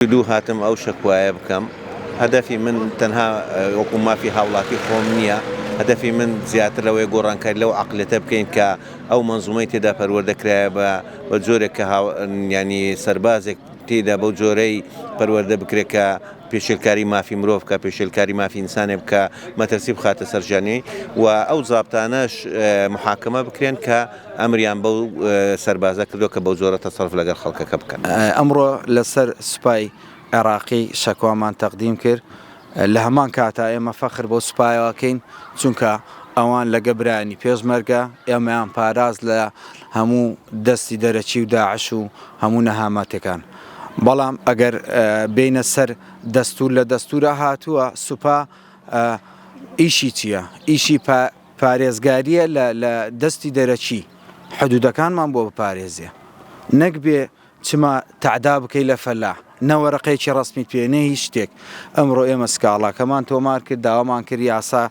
دوو هاتم ئەو شەکوایە بکەم هەدەفی من تەنها وەکو مافی هاوڵاتی خۆم نییە هەدەفی من زیاتر لەوەیە گۆڕانکاری لەو عەقلیەتە بکەین کە ئەو مەنزومەی تێدا پەروەردە کرایە بە بە جۆرێک کە ینی سەربازێک تێدا بەو جۆرەی پەروەردە بکرێت کە پێشێلکاری مافی مرۆڤ بکا، پێشێلکاری مافی ئینسانێ بکا، مەترسی بخاتە سەر ژیانی و ئەو زابتانەش محاکەمە بکرێن کە ئەمریان بەو سەربازە کردووە کە بەو جۆرە تەسەرف لەگەڵ خەڵکەکە بکەن. ئەمڕۆ لەسەر سوپای عێراقی شەکوامان تەقدیم کرد، لە هەمان کاتا ئێمە فەخر بەو سوپایەوە ئەکەین، چونکە ئەوان لەگە برایانی پێشمەرگە ئێمەیان پاراست لە هەموو دەستی دەرەکی و داعش و هەموو نەهامەتەکان. بەڵام ئەگەر بێینە سەر دەستور لە دەستورا هاتووە سوپا ئیشی چییە؟ ئیشی پارێزگاریە لە دەستی دەرەکی حدودەکانمان بۆ بپارێزێ نەک بێ چما تەعدا بکەی لە فەلاح نە وەرەقەیەکی ڕەسمیت پێ نە هیچ شتێک ئەمڕۆ ئێمە سکاڵاکەمان تۆمار کرد داوامان کرد یاسا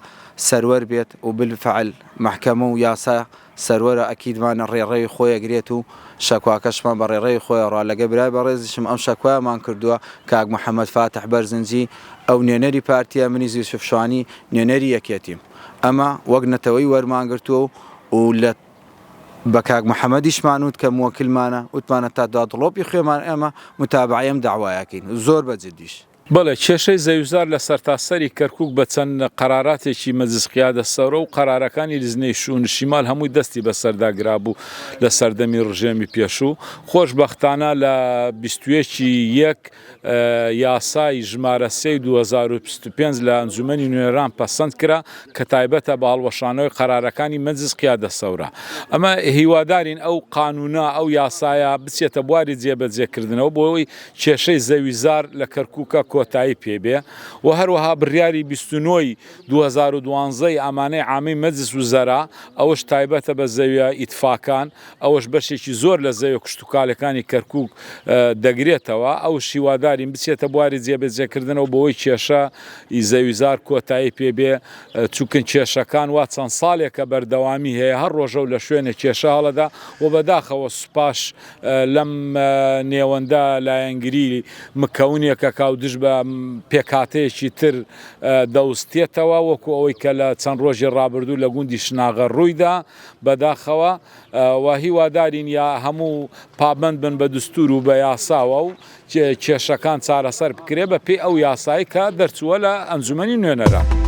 سەروەر بێت و بالفعل مەحکەمە و یاسا سەروەرە ئەکیدمانە ڕێڕەوی خۆی ئەگرێت و شەکواکەشمان بە ڕێڕەوی خۆی ئەڕوا لەگەل برای بەڕێزیشم ئەم شەکوایەمان کردووە کاک محمد فاتح بەرزنجی ئەو نوێنەری پارتیە منیش یوسف شوانی نوێنەری یەکێتیم ئەمە وەک نەتەوەی وەرمان گرتووە و لە بە کاک محمدیشمان وت کە موەکلمانە وتمانە تا دوا دڵۆپی خوێمان ئێمە متابەعەی ئەم دەعوایە کەین زۆر بە جدیش. بەڵێ، کێشەی زەویوزار لە سەرتاسەری کەرکوک بە چەند قەراراتێکی مەجلس قیادە سەورە و قەرارەکانی لجنەی شئون شیمال هەمووی دەستی بەسەردا گرابوو لە سەردەمی ڕژێمی پێشوو. خۆشبەختانە لە 21 ی یەک یاسای ژمارە سێ ی 2025 لە ئەنجومەنی نوێنەران پەسەند کرا کە تایبەتە بە هەڵوەشانەوەی قەرارەکانی مەجلس قیادە سەورە. ئەمە هیوادارین ئەو قانونە، ئەو یاسایە بچێتە بواری جێبەجێکردنەوە بۆ ئەوەی کێشەی زەویزار لە کەرکوکە کۆتایی پێ بێ و هەروەها بڕیاری 29 ی 2012 ی ئامانەی عامەی مەجلس وزەرا ئەوەش تایبەتە بە زەویە ئیتفاکان ئەوەش بەشێکی زۆر لە زەویە کشتوکالەکانی کەرکوک دەگرێتەوە ئەوش هیوادارین بچێتە بواری جێبەجێکردنەوە بۆی کێشە ی زەویزار کۆتایی پێ بێ چونکن کێشەکان وا چەند ساڵێکە بەردەوامی هەیە هەر ڕۆژە و لە شوێنێک کێشە هەڵەدا و بەداخەوە سوپاش لەم نێوەندە لایەنگری مکەونێک ئەکا و دژ بە پێکهاتەیەکی تر دەوستێتەوە وەکو ئەوەی کە لە چەند ڕۆژی ڕابردوو لە گوندی شناغە ڕوویدا بەداخەوە و هیوادارین یا هەموو پابەند بن بە دستور و بە یاساوە و کێشەکان چارەسەر بکرێ بە پێی ئەو یاسایی کە دەرچووە لە ئەنجومەنی نوێنەران.